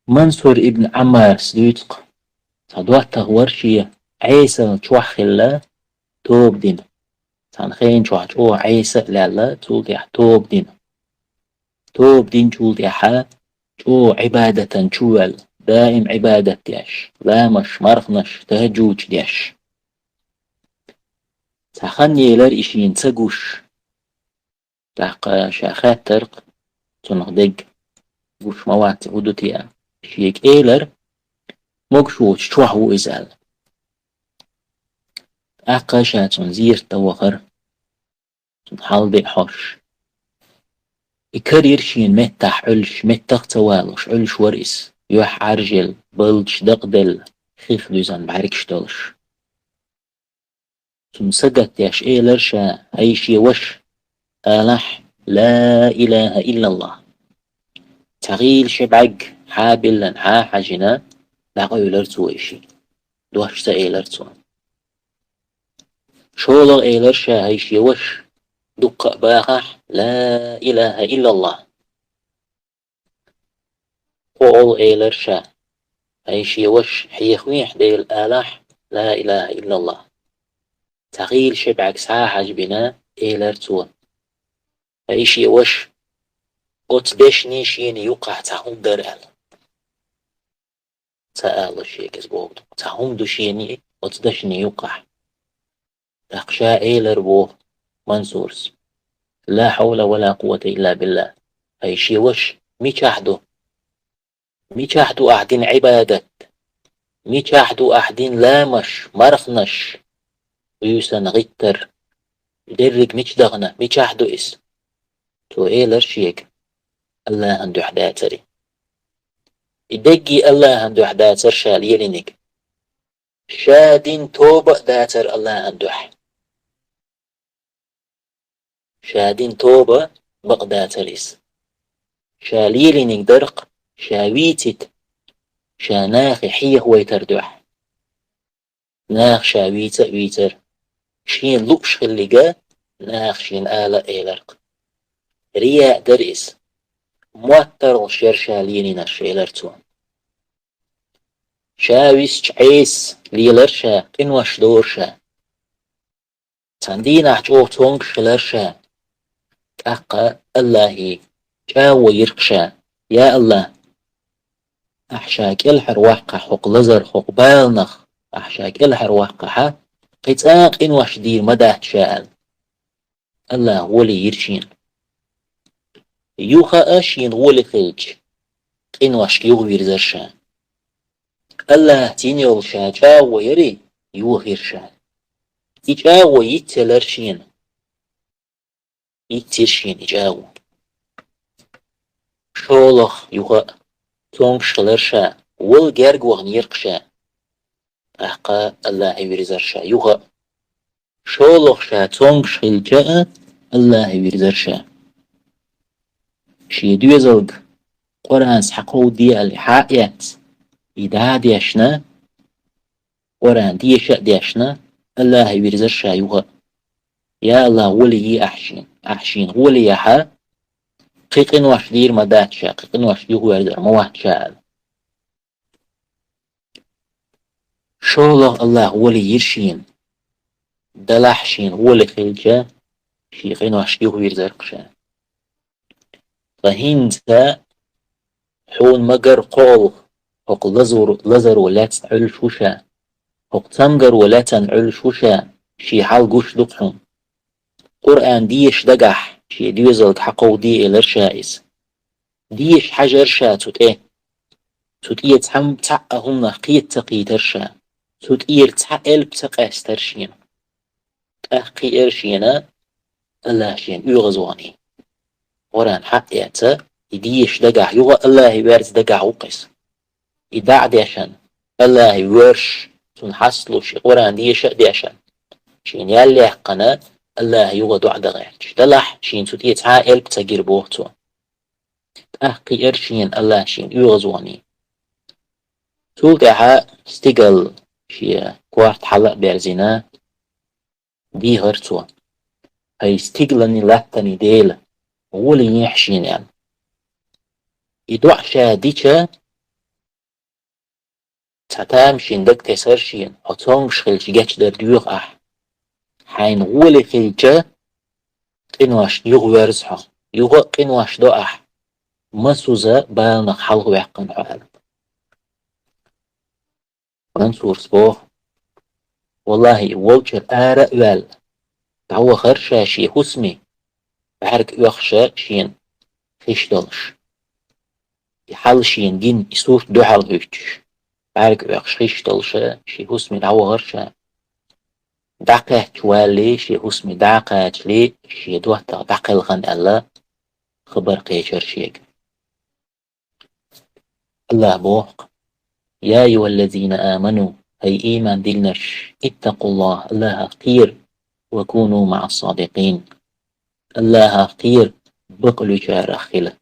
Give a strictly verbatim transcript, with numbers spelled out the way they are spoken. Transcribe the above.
Мансур ибн Ӏаммарас дуьйцу-кх, цхьа доттагӀа вара шен, Ӏесалла чохь хилла, тоба дина. Цхьана хенан чохь чӀогӀа Ӏеса а лаьлла, цул тӀаьхьа тоба дина. Тоба динчул тӀаьхьа чӀогӀа Ӏибадатан чу ваьлла, даим Ӏибадат деш, ламаш, марханаш, тахӀажжуд деш. Цхьа хан елира и шена ца гуш. ТӀаккха ша хаьттира-кх цунах дерг, гуш ма вац, хӀун ду те аьлла. Шега элира, могуш воцуш чохь ву иза аьлла. ТӀаккха ша цунна зерат дан вахара, цунна хьал-биъ хьош. И карийра шена меттахь Ӏуьллуш, меттах а ца валош, Ӏуьллуш вара иза, юьхь Ӏаьржаелла, балдаш дакъаделла, хих дуьзна бӀаьргаш долуш. Цунна сагатдеш элира ша, хӀай шен ваша, алахь, ла илахӀа иллаллахӀ. Цхьа гӀийла ши бӀаьрг хьа а биллина, хьа а хьаьжжина, дӀакъевлира цо и шиъ. Дош ца элира цо. ШолгӀа элира ша, хӀай шен ваша, дуккха а бахахь, ла илахӀа иллаллахӀ. КхоалгӀа элира ша, хӀай шен ваша, хьехавехьа Дела, алахь, ла илахӀа иллаллахӀ. Цхьа гӀийла ши бӀаьрг схьа а хьаьжбина, элира цо, хӀай шен ваша, оцу дешнийн шена юккъахь цхьа хӀума дара аьлла. Ца ала шега иза боху. Цхьа хӀума ду шена оцу дашна юккъахь. ТӀаккха ша элира боху Мансурас, ла хьавла ва ла къуввата илла биллахӀ. ХӀай шен ваша, мичахь ду? Мичахь ду ахь дина Ӏибадат? Мичахь ду ахь дина ламаш, марханаш, буьйсанна гӀиттар? Дерриг мича дахана, мичахь ду иза? Цо элира шега, АллахӀан дуьхьа дацара. И дерриге АллахӀан дуьхьа дацара ша лелийнарг. Ша дина тоба а дацара АллахӀан дуьхьа. Ша дина тоба бакъ дацара иза. Ша лелийнарг дара-кх, ша вийцийта, ша нахе хьехавайтар дуьхьа. Наха ша вийца а вийцара. Шена лууш хилларг наха шена ала а элира-кх. Рияъ дара иза. МоттаргӀанаш яра ша лелийнарш, элира цо. Ша висча Ӏеса лелара ша, къинош дора ша. Цхьана дийнахь чӀогӀа цомгуш хилира ша. ТӀаккха АллахӀе чӀагӀо йира-кх ша: «Я АллахӀ, ахь ша кӀелхьарваккхахь хӀокху лазар, хӀокху баланах, ахь ша кӀелхьарваккхахьа, кхин цкъа а къинош дийр ма дац ша», — аьлла. АллахӀа гӀоле йира шена. Юха а шена гӀоле хилча, къиношка юхавирзира ша. АллахӀца йина йолу ша чӀагӀо ярий, йохийра ша. И чӀагӀо йицъелира шена. Йицйира шена и чӀагӀо. ШолгӀа юха а цомгуш хилира ша, вала герга ваханера-кх ша. ТӀаккха АллахӀе вирзира ша юха а. ШолгӀа ша цомгуш хилча а, АллахӀе вирзира ша. Шен доьзалга Къуръан схьакховдаде аьлла, хьа а эцна, и дӀа а дешна, Къуръан деша а дешна, АллахӀе вирзира ша юха а. Я АллахӀ, гӀоле е ахь шена. Ахь шена гӀоле яхьа, кхин къинош дийр ма дац ша, кхин къиношка юхаверзар ма вац ша аьлла. ШолгӀа АллахӀа гӀоле йира шена. Делахь шена гӀоле хилча, шен къиношка юхавирзира-кх ша. Ткъа хӀинца хьуна ма-гарра кхоалгӀа хӀокху лазар-, лазаро лаьцна Ӏуьллуш ву ша. ХӀокху цамгаро лаьцна Ӏуьллуш ву ша, шен хьал гуш ду-кх хьуна. Къуръан деша дагахь шен доьзалга хьакховдаде элира ша иза. Деша хьаьжира ша цу тӀе. Цу тӀера цхьа-, цхьа а хӀуманах кхета ца кхийтира ша. Цу тӀера цхьа элп ца къаьстира шена. ТӀаккха кхиира шена АллахӀа шена оьгӀазвахана. Къуръан хьа а эцна, и деша дагахь, юха а АллахӀе верза дагахь ву-кх иза. И дӀа а дешна, АллахӀе воьрзуш, Цунна хьасталуш, и Къуръан деша а дешна, шена ял яьккхина, АллахӀе юха а доӀа дан гӀерташ. Делахь шена цу тӀе цхьа а элп ца гира боху цо. ТӀаккха кхиира шена АллахӀа шена оьгӀазвахана. Цул тӀаьхьа стигал шен корта хьала а берзина, дийхира цо: «ХӀай стигаланний латтанний Дела, гӀоле ехьа шена», — аьлла. И доӀа ша дича, Цхьа тамашийна дага тесар шена, хьо цомгаш хилча гечдар доьху ахь. Хьайна гӀоли хилча, къиношна юха верза хьо. Юха а къинош до ахь. Масуза баланах хьалхаваьккхина хьо аьлла. Мансурас боху: «Валлахьи, и волчара ара а ваьлла, дӀавахара ша шен хӀусаме, бӀаьрг оьхуша шена хиш долуш. И хьал шена гина, и сурт дуьхьал хӀуьттуш, бӀаьрг оьхуш хиш долуша шен хӀусаме дӀавахара ша. ДӀакхаьчча валлий, шен хӀусаме дӀа а кхачалий, шен доттагӀа дӀакхелхина», аьлла, хабар кхечара шега. АллахӀа боху: «Я айюхӀаллазина аману», хӀай ийман диллинарш, «иттакъуллахӀ», АллахӀах кхера, «ва куну маӀас-садикъин», АллахӀах кхера, бакълуьйчарах хила.